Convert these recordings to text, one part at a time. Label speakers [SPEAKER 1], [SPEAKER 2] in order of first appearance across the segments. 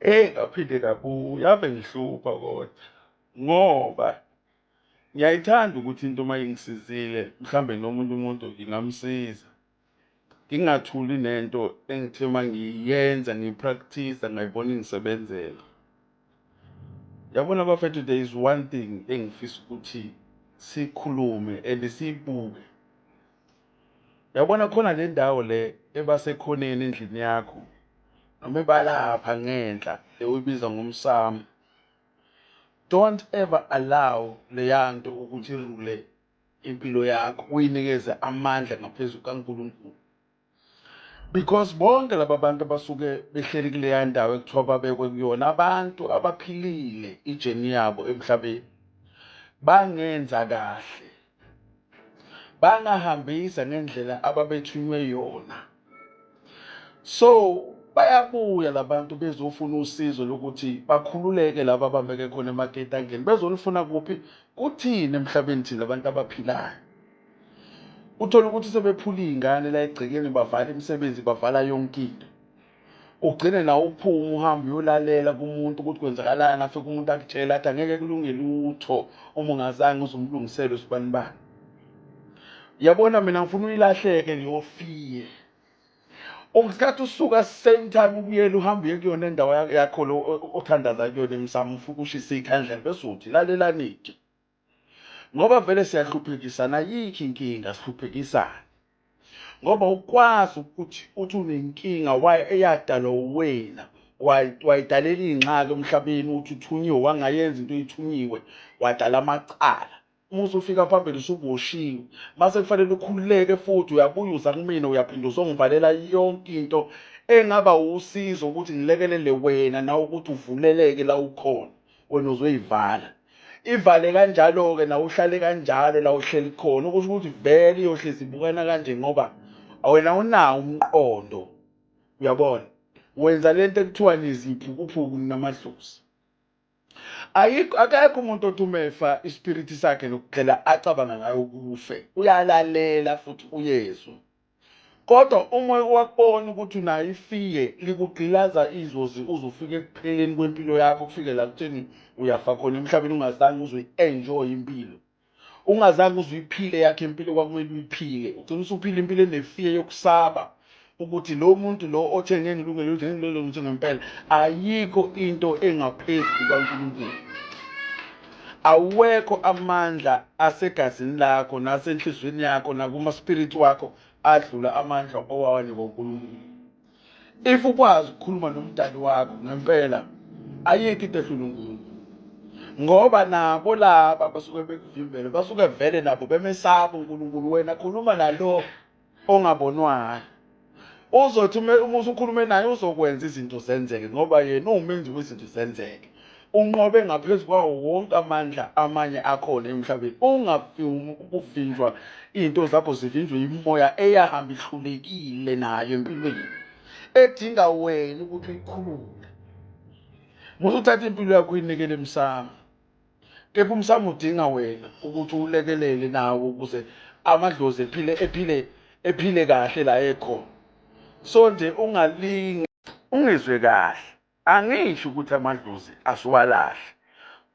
[SPEAKER 1] Eyi ngaphinde ngabuya ave ngihlupha kodwa ngoba ngiyayithanda ukuthi into uma ingisizile mhlambe nomunye umuntu ingamsiza. Ngingathuli nento engithe uma ngiyenza ngiyi-practice-a ngayibona ingisebenzela. Yabona bafethu, there is one thing engifisa ukuthi sikhulume and siyibuke. Yabona khona le ndawo le ebasekhoneni endlini yakho noma ebalapha ngenhla le oyibiza ngomsamo. Don't ever allow leya nto ukuthi irule impilo yakho, uyinikeze amandla ngaphezu kukaNkulunkulu. Because bonke laba bantu abasuke behleli kuleya ndawo ekuthiwa babekwe kuyona abantu abaphilile i-journey yabo emhlabeni bangenza kahle, bangahambisa ngendlela ababethunywe yona. So bayabuya labantu bezofuna usizo lokuthi bakhululeke laba abambeke khona emaketangeni. Bezolufuna kuphi? Kuthina emhlabeni thina abantu abaphilayo. Uthole ukuthi sebephula iy'ngane la egcekeni, bavala imisebenzi, bavala yonke into. Ugcine nawe uphume uhambe uyolalela kumuntu ukuthi kwenzakalani, afike umuntu akutshela athi angeke kulunge lutho uma ungazange uze umlungisele usibanibani. Yabona mina ngifuna uyilahleke leyo fear. Ngesikhathi usuka same time ubuyele uhambe uye kuyona indawo yakho lo othandaza kuyona emsamo, ufike ushise ikhandlela bese uthi lalelani-ke. Ngoba vele siyahluphekisana, ayikho inkinga, sihluphekisana. Ngoba ukwazi ukuthi uthi unenkinga eyadalwa uwena, wayidalela iy'ngxaki emhlabeni, uthi uthunyiwe wangayenza into oyithunyiwe, wadala amacala. Uma usufika phambili usuboshiwe, mase kufanele ukhululeke futhi uyabuya uza kumina uyaphinda uzongivalela yonke into engaba usizo ukuthi ngilekelele wena nawe ukuthi uvuleleke la ukhona, wena uzoyivala. Ivale kanjalo-ke nawe uhlale kanjalo la uhleli khona, okusho ukuthi vele iyohlezi ibukana kanje ngoba wena awunawo umqondo, uyabona? Wenza lento ekuthiwa niziphukuphuku ninamadlozi. Ayikho, akekho umuntu othi uma efa ispiriti sakhe nokudlela acabanga ngayo kufe, uyalalela futhi uyezwa. Kodwa uma wakubona ukuthi unayo ifiye likugqilaza idlozi uze ufike ekupheleni kwempilo yakho, kufike la kutheni uyafa khona emhlabeni ungazange uze uyi-enjoy impilo, ungazange uze uyiphile yakho impilo kwakumele uyiphile, ugcina usuphila impilo enefiye yokusaba ukuthi lo muntu lo othe ngeke ngilungele lutho, ngeke ngilungele lutho ngempela. Ayikho into engaphezu kukaNkulunkulu. Awekho amandla asegazini lakho nasenhliziyweni yakho nakuma-spirit wakho adlula amandla owawanikwa uNkulunkulu. If ukwazi ukukhuluma nomdali wakho ngempela, ayikho into ehlula uNkulunkulu. Ngoba nabo laba abasuke bekuvimbele basuke vele nabo bemesaba uNkulunkulu. Wena khuluma nalo ongabonwayo, uzothi uma usukhulume naye uzokwenza izinto zenzeke ngoba yena uwumenzi wezinto zenzeke. Unqobe ngaphezu kwawo wonke amandla amanye akhona emhlabeni. Ungafuni ukuvinjwa iy'nto zakho zivinjwe imimoya eyahamba ihlulekile nayo empilweni, edinga wena ukuthi uyikhulule. Musa uthatha impilo yakho uyinikele emsamo, kepha umsamo udinga wena ukuthi uwulekelele nawo ukuze amadlozi ephile ephile ephile kahle la ekhona. So nje ungalingi, ungizwe kahle, angisho ukuthi amadlozi asiwalahle,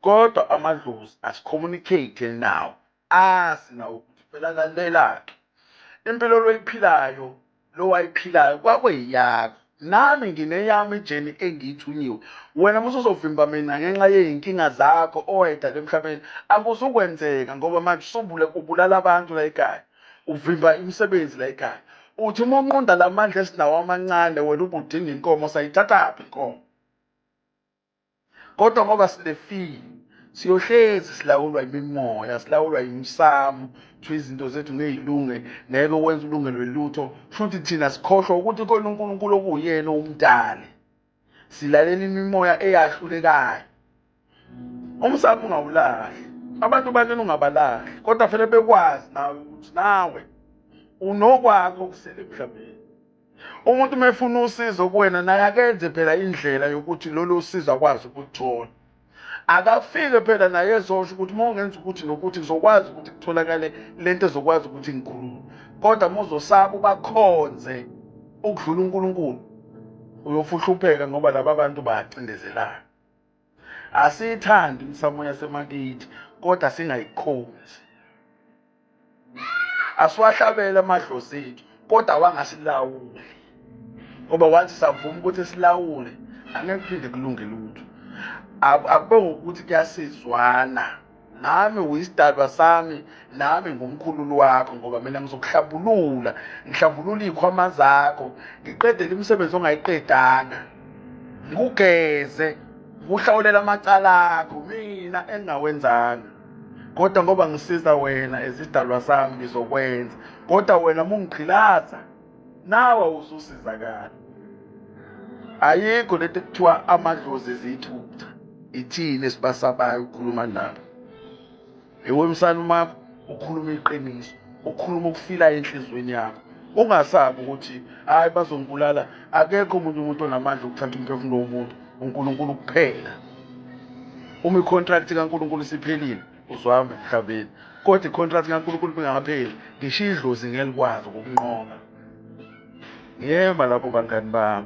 [SPEAKER 1] kodwa amadlozi asi-communicate nawo, azi nawo ukuthi phela lalela-ke impilo loyiphilayo lo wayiphilayo kwakuyiyakho, nami ngineyami i-journey engiyithunyiwe. Wena uma usuzovimba mina ngenxa yey'nkinga zakho owayidala emhlabeni, akuzukwenzeka ngoba manje usubule ubulala abantu la ekhaya, uvimba imisebenzi la ekhaya. Uthi uma unqunda la mandla esinawo amancane, wena ubudinga inkomo, sayithathaphi inkomo? Kodwa ngoba sinefile, siyohlezi silawulwa imimoya, silawulwa imisamo, kuthiwa izinto zethu ngey'lunge, ngeke wenze ulungelwe lutho. Shuthi thina sikhohlwa ukuthi khona uNkulunkulu okuwuyena owumdali. Silalela imimoya eyahlulekayo. Umsamo ungawulahli, abantu bakini ungabalahli, kodwa fanele bekwazi nawe ukuthi nawe unokwakho okusele emhlabeni. Umuntu uma efuna usizo kuwena naye akenze phela indlela yokuthi lolu sizo akwazi ukuluthola. Akafike phela naye ezosho ukuthi uma ungenza ukuthi nokuthi ngizokwazi ukuthi kutholakale lento ezokwazi ukuthi ngikhulume. Kodwa uma uzosaba ubakhonze. ukudlula uNkulunkulu, uyofuhlupheka ngoba laba bantu bayacindezelana. Asiyithandi imisamo yasemakithi kodwa singayikhonzi. Asiwahlabele amadlozi ethu kodwa awangasilawuli. Ngoba once savuma ukuthi silawule angeke kuphinde kulunge lutho. Akube ngokuthi kuyasizwana. Nami uyisidalwa sami, nami ngumkhululi wakho ngoba mina ngizokuhlambulula, ngihlambulule iy'khwama zakho, ngiqedele imisebenzi ongayiqedanga. Ngikugeze, ngikuhlawulela amacala akho mina engingawenzanga. Kodwa ngoba ngisiza wena ezidalwa sami ngizokwenza. Kodwa wena uma ungigqilaza nawe awususizakala. Ayikho lento ekuthiwa amadlozi ezithutha. Ithini esibasabayo ukukhuluma nabo. Ewe msana uma ukhuluma iqiniso, ukhuluma okufilayo enhliziyweni yakho. Ungasabi ukuthi hayi bazongibulala, akekho omunye umuntu onamandla okuthatha umphefumulo womuntu, uNkulunkulu kuphela. Uma i-contract kaNkulunkulu isiphelile, uzohamba emhlabeni. Kodwa i-contract kaNkulunkulu ingakapheli, ngisho idlozi ngeke likwazi ukukunqoba. Ngiyema lapho bangani bami.